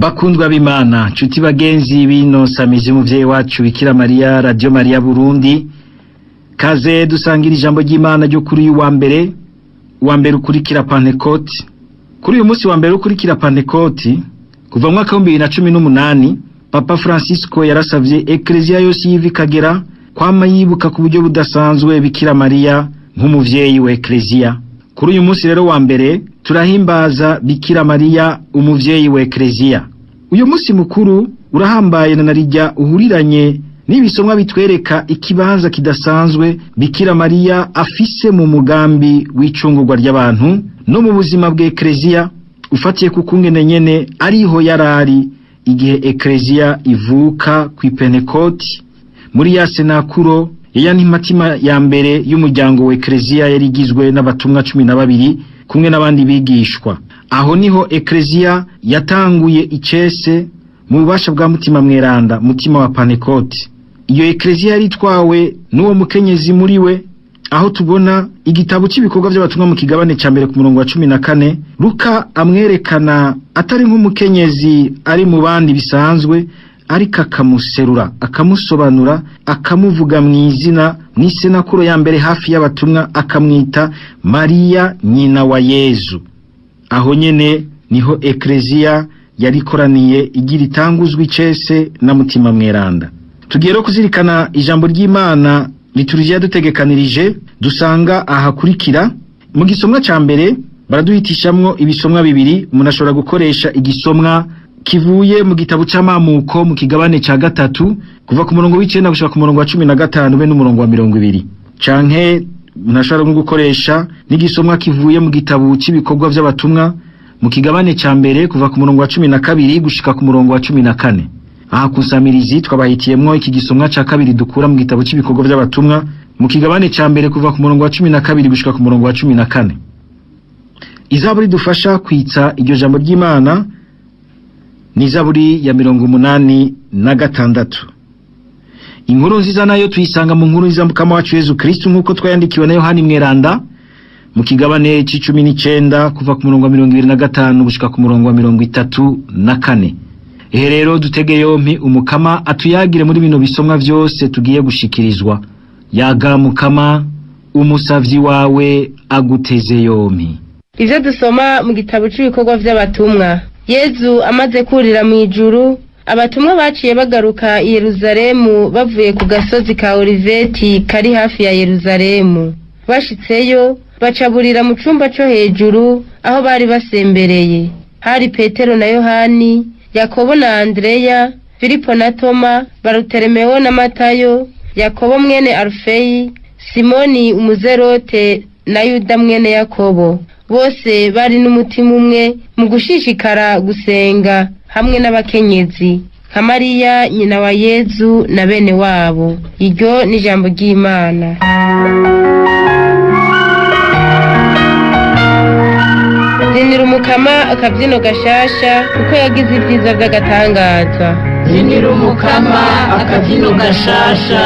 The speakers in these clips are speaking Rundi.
Bakundwa b'Imana, nshuti bagenzi bino samizi umuvyeyi wacu Bikira Mariya, Radio Mariya Burundi, kaze dusangira ijambo ry'Imana ryo kuri uyu wa mbere, wa mbere ukurikira Pantekoti. Kuri uyu munsi wa mbere ukurikira Pantekoti, kuva mu mwaka 2018, Papa Francisco yarasavye Eklezia yose yiva ikagera kwama yibuka ku buryo budasanzwe Bikira Mariya nk'umuvyeyi wa Eklezia. Kuri uyu munsi rero wa mbere turahimbaza Bikira Mariya umuvyeyi wa Eklezia. Uyu munsi mukuru urahambaye na narijya uhuriranye n'ibisomwa bitwereka ikibanza kidasanzwe Bikira Mariya afise mu mugambi w'icungurwa ry'abantu no mu buzima bwa Eklezia, ufatiye ku kungene nyene ariho yarari igihe Eklezia ivuka ku Pentekoti muri ya senakuro ya ntimatima ya mbere y'umuryango wa Eklezia yari igizwe n'abatumwa 12 kumwe n'abandi bigishwa. Aho niho Eklezia yatanguye icese mu bubasha bwa Mutima Mweranda, mutima wa Pantekoti. Iyo Eklezia yari itwawe n'uwo mukenyezi muri we, aho tubona igitabo cy'ibikorwa by'abatumwa mu kigabane ca mbere ku murongo wa 14, Luka amwerekana atari nk'umukenyezi ari mu bandi bisanzwe, ariko akamuserura, akamusobanura, akamuvuga mu izina mw'isenakuro ya mbere hafi y'abatumwa, akamwita Mariya nyina wa Yezu. Aho nyene niho Eklezia yarikoraniye igira itanguzwe icese na Mutima Mweranda. Tugiye rero kuzirikana ijambo ry'Imana liturujia dutegekanirije dusanga ahakurikira. Mu gisomwa ca mbere baraduhitishamwo ibisomwa bibiri. Umuntu ashobora gukoresha igisomwa kivuye mu gitabo c'amamuko mu kigabane ca 3 kuva ku murongo w'9 gushika ku murongo wa 15 be n'umurongo wa 20, canke umuntu ashobora no gukoresha n'igisomwa kivuye mu gitabo c'ibikorwa vy'abatumwa mu kigabane ca mbere kuva ku murongo wa 12 gushika ku murongo wa 14. Aha kusamirizi twabahitiyemwo iki gisomwa ca kabiri dukura mu gitabo c'ibikorwa vy'abatumwa mu kigabane ca mbere kuva ku murongo wa 12 gushika ku murongo wa 14. Izaburi dufasha kwitsa iryo jambo ry'Imana ni Zaburi ya 86. Inkuru nziza nayo tuyisanga mu nkuru nziza mukama wacu Yezu Kristu nkuko twayandikiwe na Yohani Mweranda mu kigabane c'19 kuva ku murongo wa 25 gushika ku murongo wa 34. Ehe rero dutege yompi umukama atuyagire muri bino bisomwa vyose tugiye gushikirizwa. Yaga mukama, umusavyi wawe aguteze yompi. Ivyo dusoma mu gitabo c'ibikorwa vy'abatumwa. Yezu amaze kurira mu ijuru, abatumwa baciye bagaruka i Yeruzalemu bavuye ku gasozi ka Oliveti kari hafi ya Yeruzalemu. Bashitseyo bacaburira mu cumba co hejuru aho bari basembereye. Hari Petero na Yohani, Yakobo na Andreya, Filipo na Toma, Baruteremewo na Matayo, Yakobo mwene Alufeyi, Simoni umuzerote na Yuda mwene Yakobo. Bose bari n'umutima umwe mu gushishikara gusenga hamwe n'abakenyezi nka Mariya nyina wa Yezu na bene wabo. Iryo ni ijambo ry'Imana. Zinira umukama akabyino gashasha kuko yagize ibyiza by'agatangaza. Zinira umukama akabyino gashasha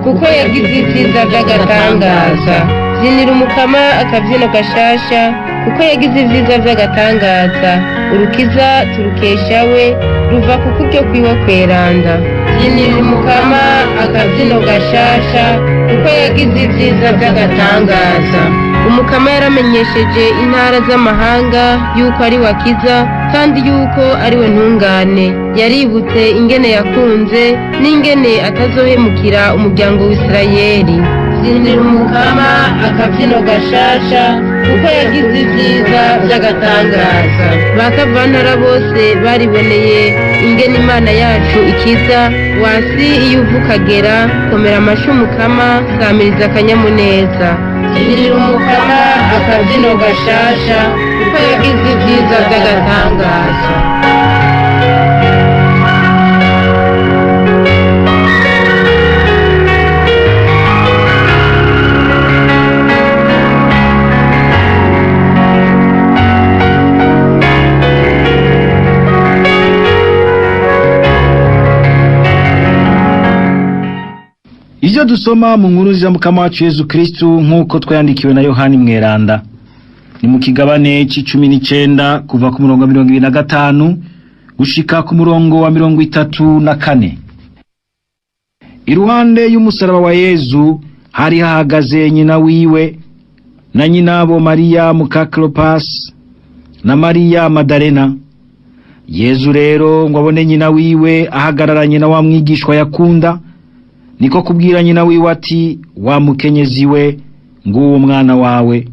kuko yagize ibyiza by'agatangaza. Zinira umukama akabyino gashasha kuko yagize ibyiza by'agatangaza. Urukiza turukesha we ruva ku kuryo kwiwe kweranda. Zinira umukama akabyino gashasha kuko yagize ibyiza by'agatangaza. Umukama yaramenyesheje intara z'amahanga yuko ari wakiza kandi yuko ari we ntungane. Yaributse ingene yakunze n'ingene atazohemukira umuryango w'Isirayeli. Zinira umukama akabyino gashasha kuko yagize ibyiza by'agatangaza. Ba kavantara bose bariboneye ingene Imana yacu ikiza. Wasi iyo uva ukagera, komera amashi umukama, samiriza akanyamuneza. Zinira umukama akabyino gashasha kuko yagize ibyiza by'agatangaza. Ivyo dusoma mu nkuru nziza mukama wacu Yezu Kristu nkuko twayandikiwe na Yohani Mweranda ni mu kigabane c'19 kuva ku murongo wa 25 Gushika ku murongo wa 34. Iruhande y'umusaraba wa Yezu hari hahagaze nyina wiwe na nyinabo Mariya muka Klopas na Mariya Madalena. Yezu rero ngo abone nyina wiwe ahagararanye na wa mwigishwa yakunda, niko kubwira nyina wiwe ati: "Wa mukenyezi we, nguwo umwana wawe."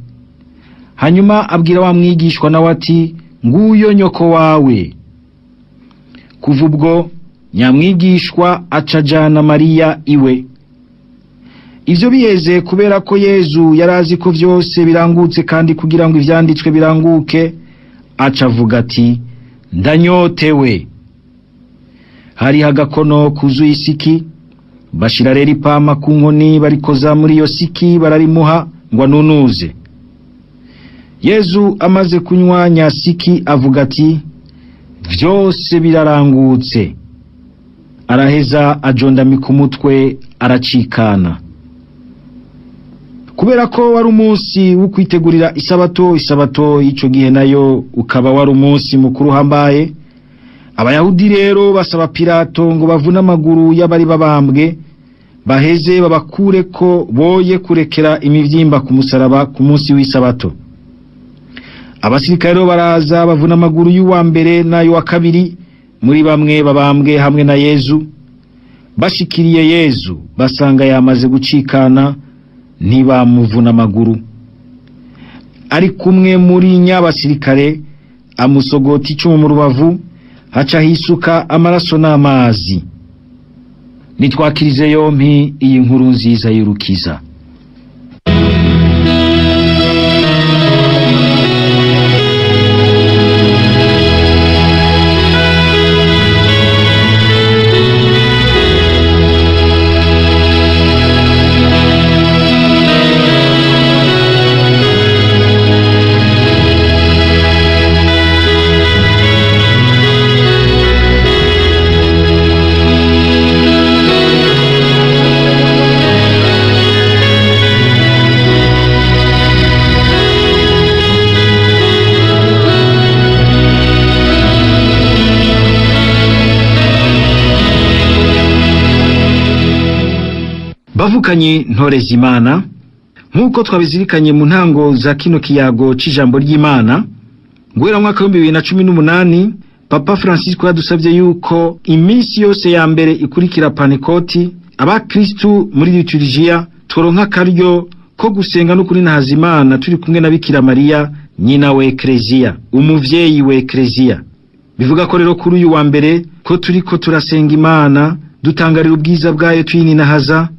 Hanyuma abwira wa mwigishwa nawe ati: "Nguyo nyoko wawe." Kuva ubwo nyamwigishwa acajana Mariya iwe. Ivyo biheze, kubera ko Yezu yarazi ko vyose birangutse kandi kugira ngo ivyanditswe biranguke, aca avuga ati: "Ndanyotewe." Hariho agakono kuzuye isiki, bashira rero ipama ku nkoni, barikoza muri iyo siki, bararimuha ngo anunuze. Yezu amaze kunywa nyasiki avuga ati: "Vyose birarangutse." Araheza ajondamika umutwe, aracikana. Kubera ko wari umunsi wo kwitegurira isabato, isabato y'ico gihe nayo ukaba wari umunsi mukuru uhambaye, Abayahudi rero basaba Pilato ngo bavune amaguru y'abari babambwe, baheze babakure ko boye kurekera imivyimba ku musaraba ku munsi w'isabato. Abasirikare rero baraza bavuna amaguru y'uwa mbere n'ay'uwa kabiri muri bamwe babambwe hamwe na Yezu. Bashikiriye Yezu basanga yamaze gucikana, ntibamuvuna amaguru. Ari kumwe muri nyabasirikare amusogota icumu mu rubavu, haca hisuka amaraso n'amazi. Nitwakirize yompi iyi nkuru nziza y'urukiza. Bavukanye ntoreza Imana, nk'uko twabizirikanye mu ntango za kino kiyago c'ijambo ry'Imana, guhera mu mwaka 2018 Papa Francisco yadusabye yuko iminsi yose ya mbere ikurikira Pantekoti abakristu muri liturgiya turonka akaryo ko gusenga no kurinahaza Imana turi kumwe na Bikira Mariya, nyina wa Ekleziya, umuvyeyi wa Ekleziya. Bivuga ko rero kuri uyu wa mbere ko turiko turasenga Imana, dutangarira ubwiza bwayo, tuyininahaza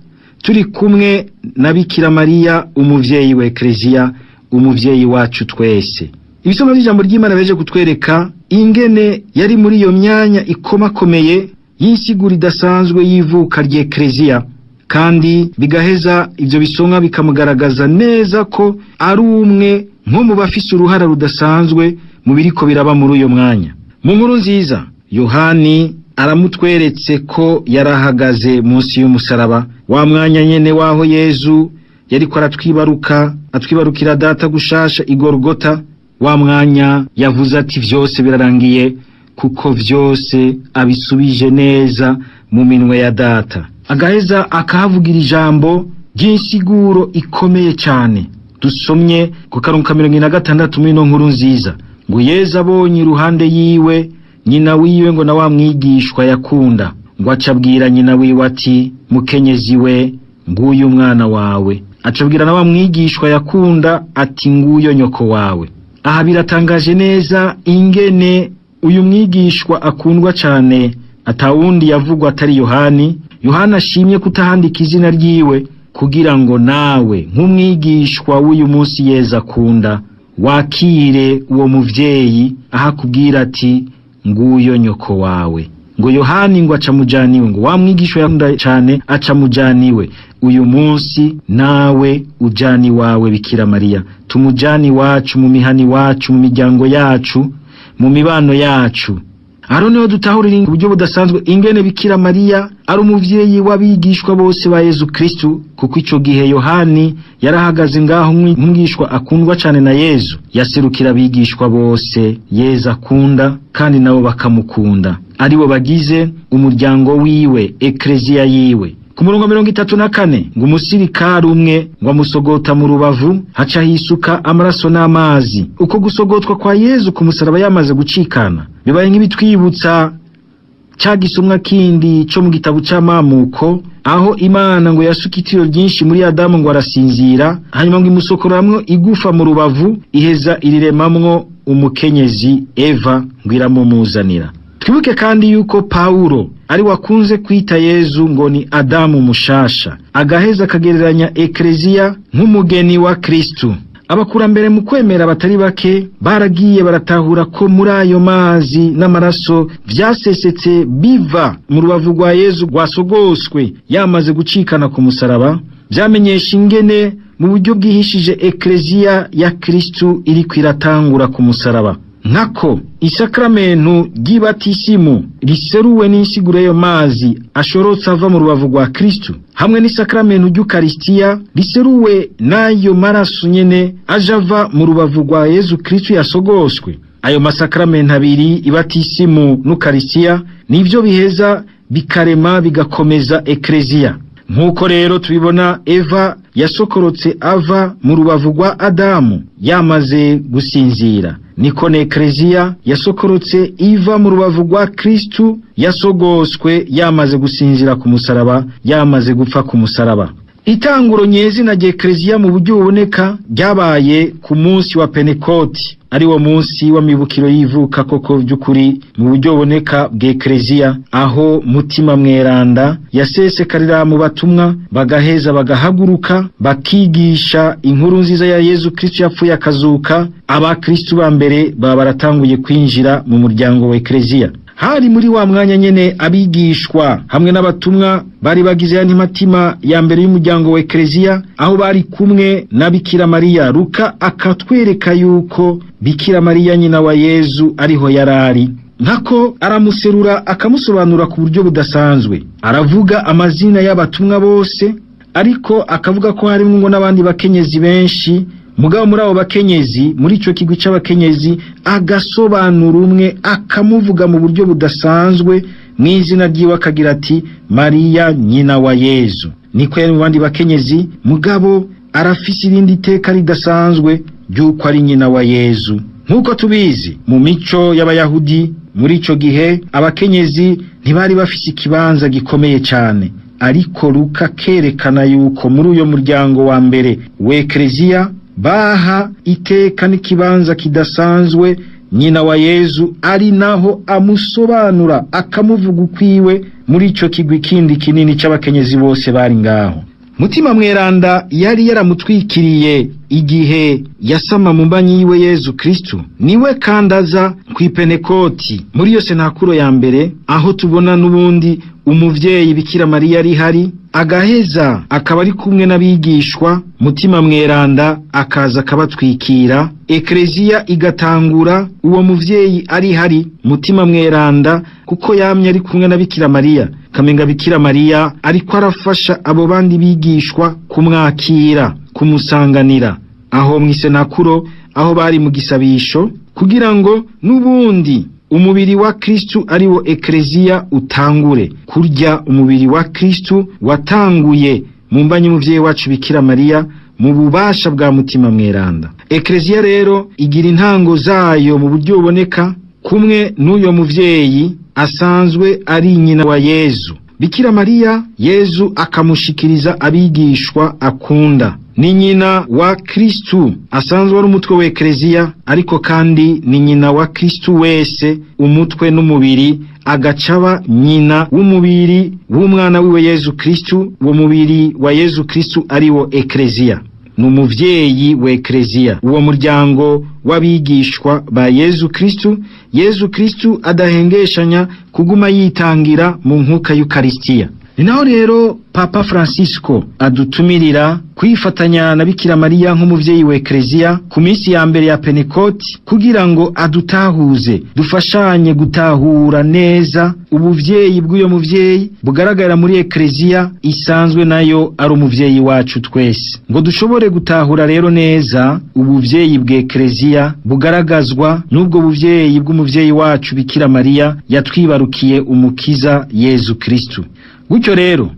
turi kumwe na Bikira Mariya, umuvyeyi wa Ekleziya, umuvyeyi wacu twese. Ibisomwa by'ijambo ry'Imana beje kutwereka ingene yari muri iyo myanya ikomakomeye y'insiguro idasanzwe y'ivuka ry'Ekleziya, kandi bigaheza ivyo bisomwa bikamugaragaza neza ko ari umwe nko mu bafise uruhara rudasanzwe mu biriko biraba muri uyo mwanya. Mu nkuru nziza Yohani aramutweretse ko yarahagaze munsi y'umusaraba, wa mwanya nyene waho Yezu yariko aratwibaruka, atwibarukira data gushasha igorogota, wa mwanya yavuze ati: "Vyose birarangiye," kuko vyose abisubije neza mu minwe ya data. Agaheza akahavugira ijambo ry'insiguro ikomeye cyane dusomye ku karongo ka 46 muri ino nkuru nziza, ngo Yezu abonye iruhande yiwe nyina wiwe ngo na wa mwigishwa yakunda, ngo acabwira nyina wiwe ati: "Mukenyezi we, nguyu umwana wawe." Acabwira na wa mwigishwa yakunda ati: "Nguyo nyoko wawe." Aha biratangaje neza ingene uyu mwigishwa akundwa cyane atawundi yavugwa atari Yohani. Yohani ashimye kutahandika izina ryiwe kugira ngo nawe nk'umwigishwa w'uyu munsi Yezu akunda wakire uwo muvyeyi ahakubwira ati: "Nguyo nyoko wawe." Ngo Yohani ngo aca mujaniwe, ngo wa mwigishwa yakunda cyane aca mujaniwe. Uyu munsi nawe ujani wawe Bikira Mariya, tumujani wacu mu mihani wacu, mu miryango yacu, mu mibano yacu. Aho niho dutahurira uburyo budasanzwe ingene Bikira Mariya ari umuvyeyi w'abigishwa bose ba Yezu Kristu, kuko ico gihe Yohani yarahagaze ngaho nk'umwigishwa akundwa cane na Yezu, yaserukira abigishwa bose Yezu akunda kandi nabo bakamukunda, aribo bagize umuryango wiwe, ekleziya yiwe. Ku murongo 34 ngo umusirikari umwe ngo amusogota mu rubavu, haca hisuka amaraso n'amazi. Uko gusogotwa kwa Yezu ku musaraba yamaze gucikana bibaye nk'ibitwibutsa ca gisomwa kindi co mu gitabo c'amamuko, aho Imana ngo yasuka itiro ryinshi muri Adamu ngo arasinzira, hanyuma ngo imusokoramwo igufa mu rubavu, iheza iriremamwo umukenyezi Eva ngo iramumuzanira. Twibuke kandi yuko Paulo ari wakunze kwita Yezu ngo ni Adamu mushasha, agaheza akagereranya ekleziya nk'umugeni wa Kristu. Abakurambere mu kwemera batari bake baragiye baratahura ko muri ayo mazi n'amaraso vyasesetse biva mu rubavu rwa Yezu rwasogoswe yamaze gucikana ku musaraba, vyamenyesha ingene mu buryo bwihishije ekleziya ya Kristu iriko iratangura ku musaraba. Nkako isakramentu ry'ibatisimu riseruwe n'insiguro y'ayo mazi ashorotse ava mu rubavu rwa Kristu, hamwe n'isakramentu ry'Ukaristiya riseruwe n'ayo maraso nyene aje ava mu rubavu rwa Yezu Kristu yasogoswe. Ayo masakramentu abiri, ibatisimu n'Ukaristiya, nivyo biheza bikarema bigakomeza ekleziya. Nk'uko rero tubibona, Eva yasokorotse ava mu rubavu rwa Adamu yamaze gusinzira, niko na ekleziya yasokorotse iva mu rubavu rwa Kristu yasogoswe yamaze gusinzira ku musaraba, yamaze gupfa ku musaraba. Itanguro nyezina rya ekleziya mu buryo buboneka ryabaye ku munsi wa Pentekoti, ari wo munsi w'amibukiro y'ivuka koko by'ukuri mu buryo buboneka bw'ekleziya, aho Mutima Mweranda yasesekarira mu batumwa, bagaheza bagahaguruka bakigisha inkuru nziza ya Yezu Kristu yapfuye akazuka. Abakristu ba mbere baba baratanguye kwinjira mu muryango wa ekleziya. Hari muri wa mwanya nyene abigishwa hamwe n'abatumwa bari bagize ya ntimatima ya mbere y'umuryango wa ekleziya, aho bari kumwe na Bikira Mariya. Luka akatwereka yuko Bikira Mariya nyina wa Yezu ariho yarari, nkako aramuserura akamusobanura ku buryo budasanzwe. Aravuga amazina y'abatumwa bose, ariko akavuga ko harimwo ngo n'abandi bakenyezi benshi. Mugabo muri abo bakenyezi, muri ico kigwi c'abakenyezi, agasobanura umwe akamuvuga mu buryo budasanzwe mw'izina ryiwe, akagira ati Mariya nyina wa Yezu. Niko yari mu bandi bakenyezi, mugabo arafise irindi teka ridasanzwe ry'uko ari nyina wa Yezu. Nk'uko tubizi mu mico y'Abayahudi muri ico gihe, abakenyezi ntibari bafise ikibanza gikomeye cane, ariko Luka kerekana yuko muri uyo muryango wa mbere w'ekleziya baha iteka n'ikibanza kidasanzwe nyina wa Yezu, ari naho amusobanura akamuvuga ukwiwe muri ico kigwi kindi kinini c'abakenyezi bose bari ngaho. Mutima Mweranda yari yaramutwikiriye igihe yasama mu mbanyi yiwe Yezu Kristu, niwe kandi aza kw'ipentekoti muri iyo senakuro ya mbere, aho tubona n'ubundi umuvyeyi Bikira Mariya ari hari, agaheza akaba ari kumwe n'abigishwa, Mutima Mweranda akaza akabatwikira, ekleziya igatangura uwo muvyeyi ari hari. Mutima Mweranda kuko yamye ari kumwe na Bikira Mariya, kamenga Bikira Mariya ariko arafasha abo bandi bigishwa kumwakira, kumusanganira aho mw'isenakuro, aho bari mu gisabisho, kugira ngo n'ubundi umubiri wa Kristu ari wo ekleziya utangure kurya. Umubiri wa Kristu watanguye mu mbanyi y'umuvyeyi wacu Bikira Mariya mu bubasha bwa Mutima Mweranda. Ekleziya rero igira intango zayo mu buryo buboneka kumwe n'uyo muvyeyi asanzwe ari nyina wa Yezu. Bikira Mariya Yezu akamushikiriza abigishwa akunda. Ni nyina wa Kristu asanzwe ari umutwe wa ekleziya, ariko kandi ni nyina wa Kristu wese, umutwe n'umubiri, agacaba nyina w'umubiri w'umwana wiwe Yezu Kristu, uwo mubiri wa Yezu Kristu ari wo ekleziya. Ni umuvyeyi wa ekleziya, uwo muryango w'abigishwa ba Yezu Kristu. Yezu Kristu adahengeshanya kuguma yitangira mu nkuka y'Ukaristiya. Ni naho rero Papa Francisco adutumirira kwifatanya na Bikira Mariya nk'umuvyeyi wa Ekleziya ku minsi ya mbere ya Pentekoti, kugira ngo adutahuze, dufashanye gutahura neza ubuvyeyi bw'uyo muvyeyi bugaragara muri Ekleziya isanzwe nayo ari umuvyeyi wacu twese, ngo dushobore gutahura rero neza ubuvyeyi bw'Ekleziya bugaragazwa n'ubwo buvyeyi bw'umuvyeyi wacu Bikira Mariya yatwibarukiye umukiza Yezu Kristu. Gutyo rero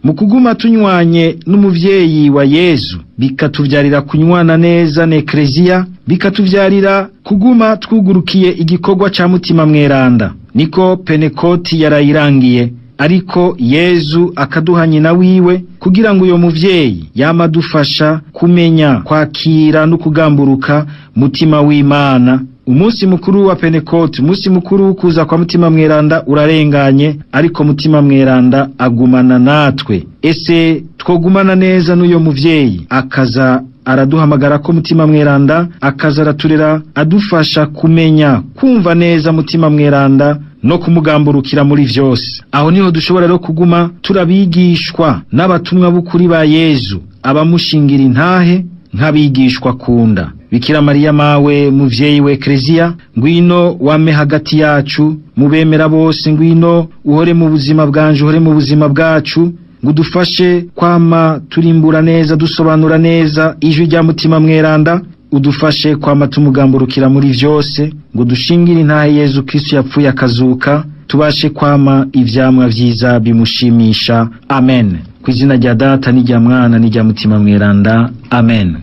mu kuguma tunywanye n'umuvyeyi wa Yezu, bikatuvyarira kunywana neza na Ekleziya, bikatuvyarira kuguma twugurukiye igikorwa ca Mutima Mweranda. Niko Pentekoti yarayirangiye, ariko Yezu akaduha nyina wiwe kugira ngo uyo muvyeyi yama adufasha kumenya kwakira no kugamburuka Mutima w'Imana. Umunsi mukuru wa Pentekoti, umunsi mukuru w'ukuza kwa Mutima Mweranda urarenganye, ariko Mutima Mweranda agumana natwe. Ese twogumana neza n'uyo muvyeyi akaza araduhamagara ko Mutima Mweranda, akaza araturera, adufasha kumenya kumva neza Mutima Mweranda no kumugamburukira muri vyose. Aho niho dushobora rero kuguma turabigishwa n'abatumwa b'ukuri ba Yezu, abamushingira intahe nk'abigishwa kunda. Bikira Mariya mawe muvyeyi wa Ekleziya, ngwino wame hagati yacu mubemera bose, ngwino uhore mu buzima bwanje, uhore mu buzima bwacu, ngo udufashe kwama turimbura neza, dusobanura neza ijwi rya Mutima Mweranda, udufashe kwama tumugamburukira muri vyose, ngo dushingire intahe Yezu Kristu yapfuye akazuka, tubashe kwama ivyamwa vyiza bimushimisha. Amen. Ku izina rya Data n'irya Mwana n'irya Mutima Mweranda. Amen.